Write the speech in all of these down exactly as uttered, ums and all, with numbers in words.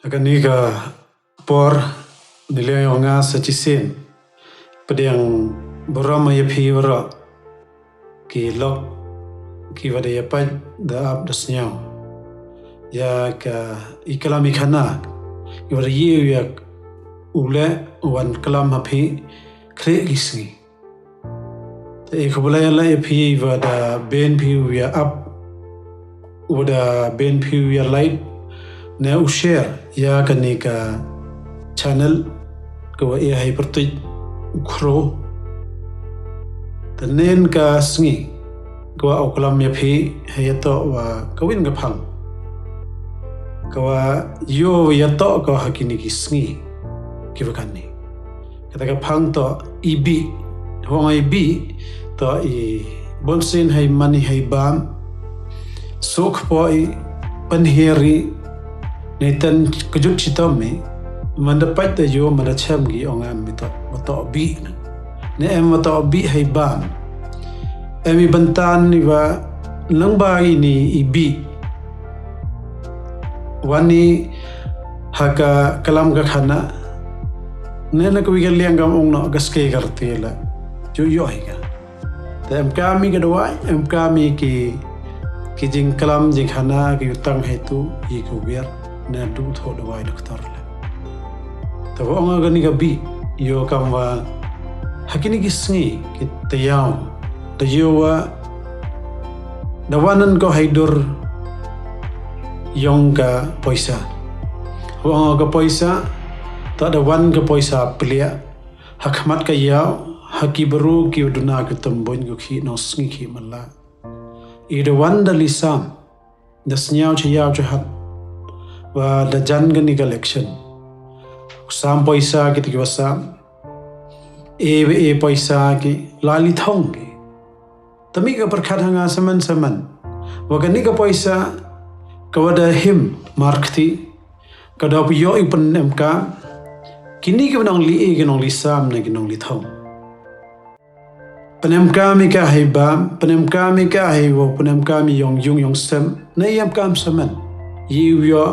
Kani ka por, ni liang yong nga sa chisien, pdiang burom ya phi waroh ki lok, ki wa da ya pait, da ap, da sniaw ya ka i klam i khana, ki wa da ye u ya u leh u wan klam ha phi khreh ki sngi. Te i khublei ya leh ya phi wa da ben phi u ya ap, wa da ben phi u ya like, ne u share ya kani ka channel, ka wa e hei pyrtuit u khro. Te nen ka sngi, ka wa u klam ya phi, hei ya toh wa ka win ka phang, ka wa yoh ya toh ka ha kini ki sngi ki wa kani. Kata ka phang toh i bih. Hong i bih toh i bun sien hei mani hei bam. Suk po i, pynhir i, ne tan kajut chitom i, man da pait da yoh, man da chem ki ong em mi toh, wa toh bih na. Ne em wa toh bih hei bam. Em i bynta ni wa lang ba i ni i bih. Wan i ha ka klam ka khana. Ne na ka wi ka liang kam ong noh ka ske ka rti la. Ju yoh hi ka. Te em kam i ka dawai, em kam i ki, ki jingklam jingkhana, ki u tang hei tu, i ka wiar, ne du thoh dawai doktor la. Te wa ong kani ka bih, yoh kam wa, ha kini ki sngi, ki tayaw, da yoh wa, da wan ko hei dur yong ka poisa. Wa ong ka poisa, ta da wan ka poisa plia, ha khmat ka yaw, ha ki bru ki duna ki tymbuin ki khi nong sngi khi mala. I da wan da li sam, da sniaw cha yaw cha hat. Wa da jan kani ka election. Sam poisa ki ti ki wa sam. E wa e poisa ki, la li thong ki. Tami ka pyrkhat ha nga saman saman. Wa kani ka poisa, ka wa da him, markti, ka da pu yoh i pynemkam. Kini ki wa nong li e, ki nong li sam, ne ki nong li thong. Pynemkam i ka hei bam, pynemkam i ka hei wa, pynemkam i yong yung yong sem, ne yam kam saman. Yow yoh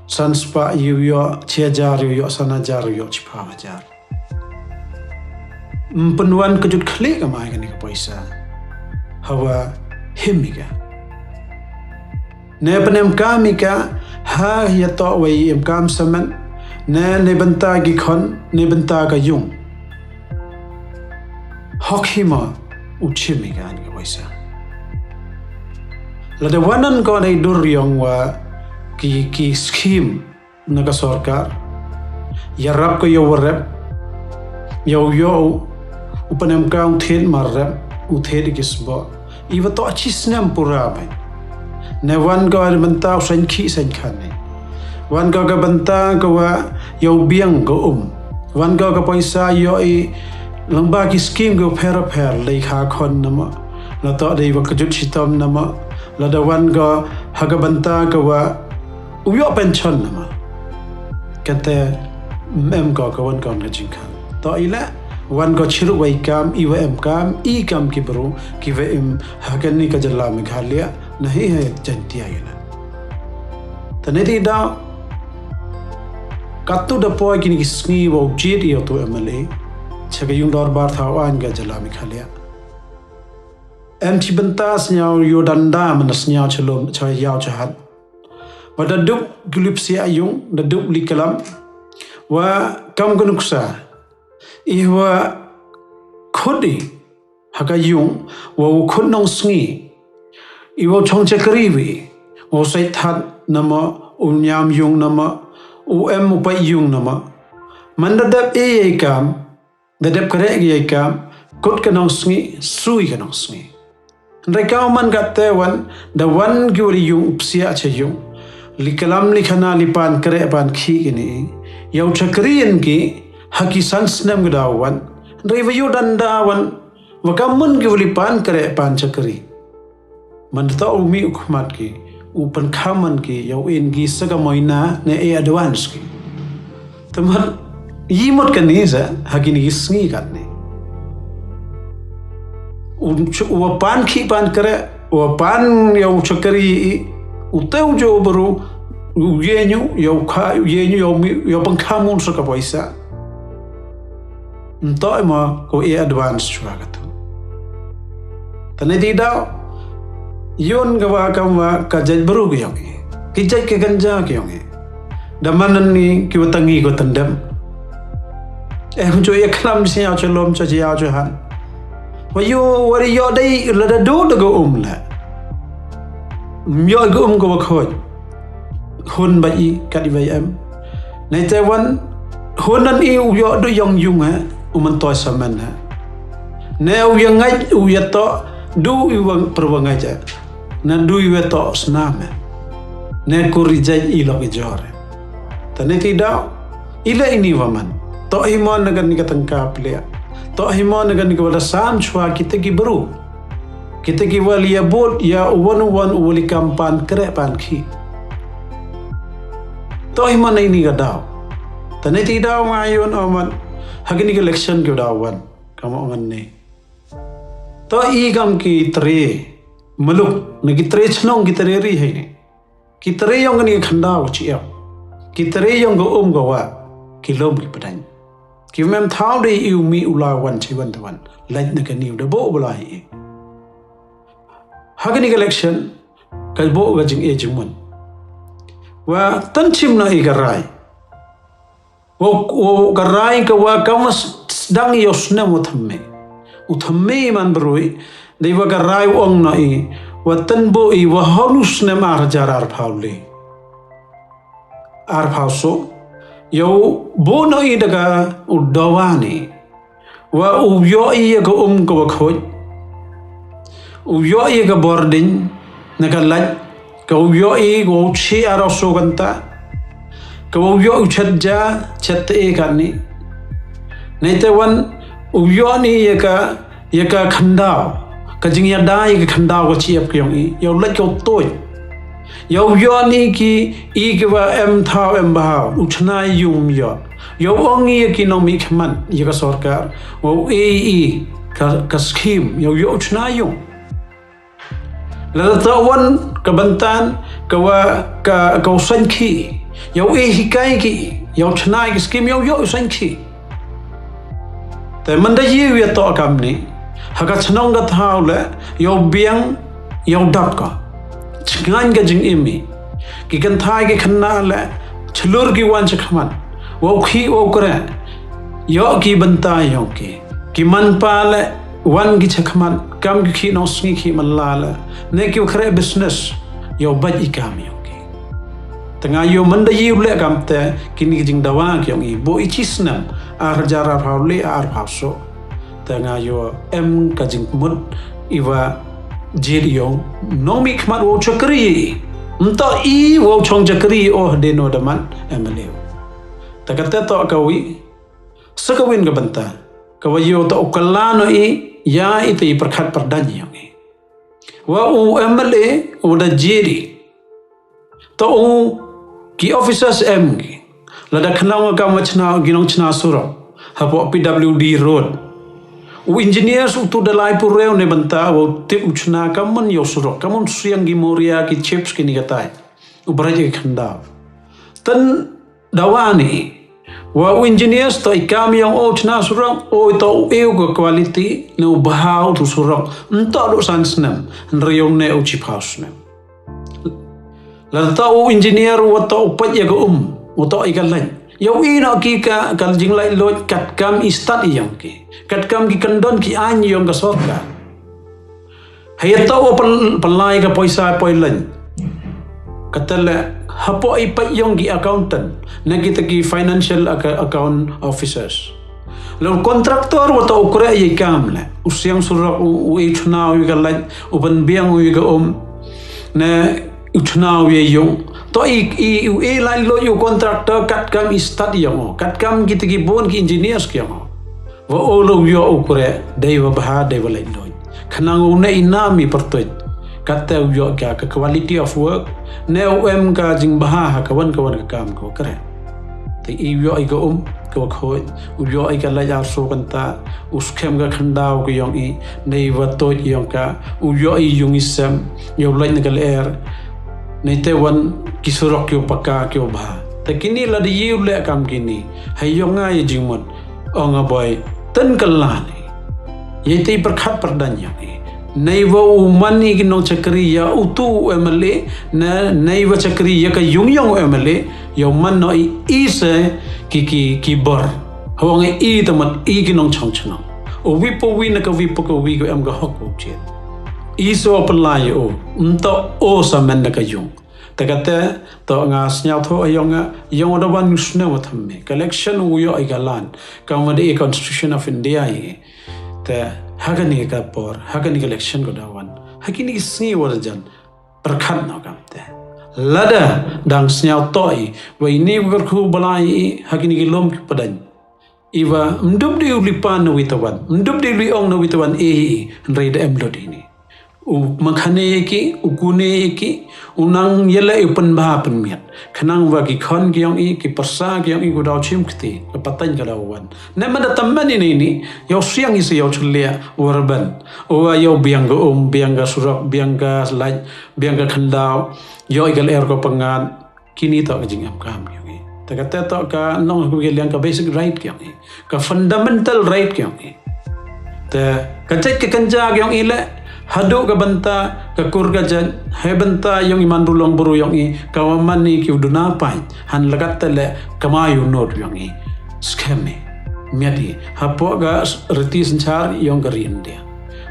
san spah, yow yoh chi hajar, yow yoh san hajar, yow yoh chiphaw hajar. Ym pynwan kajut khlieh ka mai kani ka poisa. Hawa him i ka. Ne pynemkam i ka, ha ya toh wa i emkam saman, ne, ne bynta ki khon, ne bynta ka yung. Hok hi ma, u chim i ka ni ka poisa. Lada wan ko nei dur yong wa ki, ki scheme na ka sorkar. Yarap ko yow rep. Yow yoh u, u pynemkam thied mar rep, u thied ki sboh. I wa toh chi snem pura bai. Ne wan ko ar bynta u sain khi sain khan ne. Wan ko ka bynta ka wa yow biang ko um. Wan ko ka poisa yoh i lang ba ki scheme ko pher pher lei kha khon nama. La toh dei wa kajut chitom nama. Lada wan ko ha ka bynta ka wa u yoh pension nama. Kate em ko ka wan ko ka jingkhan. Toh i la wan ko chirup wa i kam, i wa emkam, i kam ki bru, ki wa em ha kani ka jylla Meghalaya, na hi ha Jaintia i la. Tane ti da, katu da poi kini ki sngi wa u jied i u tu M L A, cha ka yung dorbar thaw aiñ ka jylla Meghalaya. Em chi bynta sniaw yow danda man sniaw chalom, cha yaw cha hat. Wa da dup ki lip sia yung, da dup li klam. Wa kam ka nuksa. I wa khut i, ha ka yung, wa u khut nong sngi. I wa u chong chakri wi, wa u sait hat nama, u niam yung nama, u em u pait yung nama. Man da dep e i kam, da dep kare ki i kam, kut ka nong sngi, sui ka nong sngi. Hynrei ka man kate wan, da wan ki wa li yung u psiah cha yung. Li klam li khana li pan kare pan khi kini. Yow chakri in ki, ha ki san snem ka da wan. Hynrei wa yow danda wan, wa kam man ki wa li pan kare pan chakri. Man da toh u mih u khmat ki, u pynkhaman ki, yow in ki sa ka moina ne e advance ki. Te mat, i mut kani sa, ha kini ki sngi katni. U, u wa pan khi pan kare, u wa pan yow chakri i, u te u jo bru, u ye ñu, yow kha, u ye ñu, yow mi, yow pang kha mun sa ka poisa. Nto i mo ko e advance chwa ka tu. Tane ti daw, yun ka wa kam wa ka jait bru ki yong i. Ki jait ka ganja ki yong i. Da manan ni ki wa tangi ko tandem. Eh, hun cho ya klam si ya cho lom cho ya cho han. Wa yo, wa yo dei la da do da go um la. Yo go um ko wa khoj. Hun ba i kat i ba em. Nei te wan, hun nan i u yo du yong yung ha, u man toi sa man ha. Ne u ya ngait, u ya to, du i wang perwa ngait ha. Na du i we to snam ha. Ne kur i jait i lok i jor ha. Tane ti daw, i le ini wa man. To hi mo na kan ni ka tangka plia. To hi mo na kan ni ka wala sam chwa kita ki bru. Kita ki wali ya bot ya u wan u wan u wali kam pan kre pan khi. To hi man ini ka daw. Tane ti daw nga yun o man. Hagi ni ka election ki daw wan. Kam o ngan ni. To i kam ki tre. Maluk. Na ki tre chnong ki tre ri hai ni. Ki tre yong ka ni ka khandaw chi ep. Ki tre yong ka um ka wa. Ki lom ki padang. Ki mem thaw de i u mi u la wan chi wan te wan. Lait na ka ni u da bo u la hi. Ha ka ni ka election, ka bo ka jing e jing mun. Wa tan chim na i ka rai. Wa, wa ka rai ka wa ka mas dang i u snem u thamme. U thamme man brui, dei wa ka rai u ong na i, wa tan bo i wa honu snem ar hajar ar phaw le. Ar phaw so, yow bo na i da ka u dawa ni. Wa u yo i ya ka um ka wa khoj. U yo i ya ka bording, na ka lait, ka u yo i ka u chi aro so kanta. Ka u yo u chat ja, chat te e ka ni. Nei te wan, u yo ni ya ka, ya ka khandaw. Ka jing ya da ya ka khandaw ka chi ep ka yong i. Yow lait ka u toi. Yow yo ni ki i ki wa em thaw em bahaw. U chna yung yo. Yow ong i ya ki nong mi khmat, ya ka sorkar. Wow e i ka, ka scheme. Yow yo u chna yung. Lada ta wan ka bantan, ka wa, ka, ka u sain khi. Yow e hikai ki, yow chna ki scheme, yow yo u sain khi. Te manda yi wi to kam ni, ha ka chnong ka thaw le, yow biang, yow dap ka. Chngain ka jing imi. Ki kan thai ki khanna le, chlur ki wan chakhmat. Wow khi, wow kre. Yo ki banta yong ki. Ki man pa le, wan ki chakhmat, kam ki khi nong sngi khi man la le. Ne ki wa kre business, yow bait i kam yong ki. Te nga yo manda yi u le kam te, ki ni ki jing dawa ki yong i. Bo i chi snem, ar hajar ar phaw le, ar phaw so. Te nga yo em ka jing mut, i wa jir yong, nong mi khmat wow chakri. Nta i wow chong chakri o de no daman, em le. Te ka te to ka wi, Sa ka win ka bynta, ka wa yoh ta u kylla noh i, ya i te i pyrkhat pyrdaiñ yong i. Wa u M L A u da jied i. Ta u ki officers em ki. Lada khnang ka wa chna, ki nongchna surok hapoh P W D road. U engineers u tu da lai purew ne bynta wa u tip u chna ka mon yow surok, ka mon siang ki moria ki chips kini katai. U bret ki khyndaw. Tan dawa ni, wa u engineers toh i kam yong o chna surok, o toh u ew ka quality, ne u bha u tu surok, ntoh du san snem, hynrei yong ne u chiphaw snem. Lada toh u engineer, wa toh u peit ya ka um, wa toh i ka laiñ. Yow i noh ki ka, ka jinglaiñ loit, katkam i stad i yong ki. Katkam ki kyndon ki aiñ yong ka sorkar. Hei ya toh wa pyn-, pynlai ka poisa poi laiñ. Kata le hapoh i peit yong ki accountant, na kita ki financial ac-, account officers. Le u contractor wa toh u kreh ya i kam le. U siang surok, u, u e chna u ya ka laiñ, u pynbiang u ya ka um. Ne u chna u ya yung. Toh i, i, u e laiñ loit u contractor katkam i stad yong o. Katkam kita ki bun ki engineers ki yong o. Wa o le u yoh u kreh, dei wa bha, dei wa laiñ loit. Khnang u ne i nam i pyrtuit. Kata u yoh ka, ka quality of work. Ne u em ka jingbha ha ka wan ka wan ka kam ka wa kreh. Te i u yoh i ka um, ka wa khooid. U yoh i ka laiñ ar soo kynta. U skhem ka khyndaw ka yong i. Dei wa toit yong ka. U yoh i yung i sem. Yow laiñ na ka lyer. Neite wan ki surok ki u paka ki u bha. Te kini lada ye u leh kam kini, hei yong nga ya jingmut, ong a boi, tang ka la ni. Ye te pyrkhat pyrdaiñ yong i. Neiwa u man i ki nongchakri ya utu u M L A, ne, neiwa chakri ya ka yung yong u M L A, yow man noh i, i se ki, ki, ki bor. Hawang i te mat i ki nongchong chnong. U wi po wi na ka wi po ka wi ko em ka hok u chet. I se wa pynlai u, mto o sa man na ka yung. Te kate, to nga sniaw tho a yong nga, yong da wan u sniaw wa thamme. Ka election u yoh i ka lan, ka ma de i Constitution of India i. Te, ha kani ka por, ha kani ka election ko da wan. Ha kini ki sngi wa da jan, pyrkhat noh kam te. Lada, dang sniaw to i, wa ini wa kyrkhu balai i, ha kini ki lom ki pdaiñ. Iwa, mdup di u li pan na wi tawan, mdup di u li ong na wi tawan, e i, hynrei da em lut ini. U mangkhane ki, u kune ki, u nang yele u pynbha pynmiat. Khnang wa ki khon ki yong i, ki pyrsa ki yong i, ku daw chim kti, ka pataiñ ka daw wan. Ne manda tamman ini ini, yow siang i se yow chulia, warban. Wa yow biang ka um, biang ka surok, biang ka slait, biang ka khandaw, yow i ka ler ko pangan, kini to ka jingem kam yong i. Te kate to ka nong ku liang ka basic right ki yong i. Ka fundamental right ki yong i. Te ka jait ka kynja ki yong i le, hadu ka bynta, ka kur ka jait, hei bynta yong i man ru long bru yong i, ka wa man i ki u duna pain, han lagat te le, ka ma yu not yong i. Skhem i. Miat i. Hapoh ka riti synchar yong ka ri India.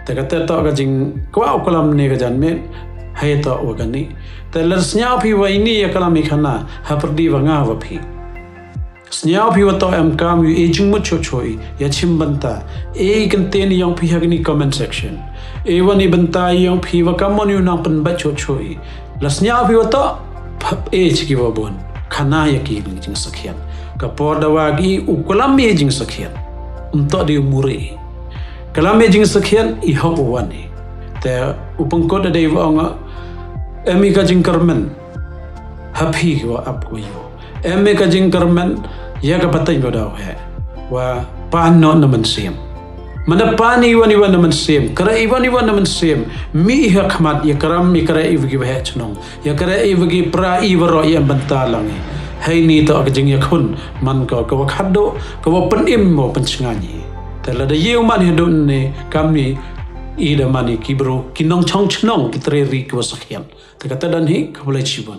Te kate to ka jingkwah u klam ne ka janmiet, hei to wa kani. Te lada sniaw phi wa ini ya klam i khana, ha pyrdi wa nga wa phi. Sniaw phi wa to em kam yu e jingmut chok chok i, ya chim bynta. E kynten yong phi ha kani comment section. E wan i bynta yong phi wa kamon yu nang pynbat chok chok i. La sniaw phi wa to, phap e chiki wa bon. Khana ya ki jingsakhiat. Ka por da wa ki u klam e jingsakhiat. Mto di u muri. Klam e jingsakhiat i hok u wan i. Te u pangkot da dei wa ong, em i ka jingkyrmen. Ha phi ki wa ap ko yu. Em i ka jingkyrmen, ya ka pateng ko daw he. Wa pan no na mynsiem. Mana pan i wan i wan na mynsiem. Kare i wan i wan na mynsiem. Mi i ha khmat ya kram i kare i wigi wa he chnong. Ya kare i wigi pra i wa ro ya bynta lang i. Hei ni to ka jingyakhun. Man ko ka wa khaddo, ka wa pynim wa pynchngañ i. Te lada ye u man i hadun ne, kam ni i da man i ki bru, ki nongchong chnong, ki tre ri ki wa sakhian. Te kata dan hi, ka wa lai chibon.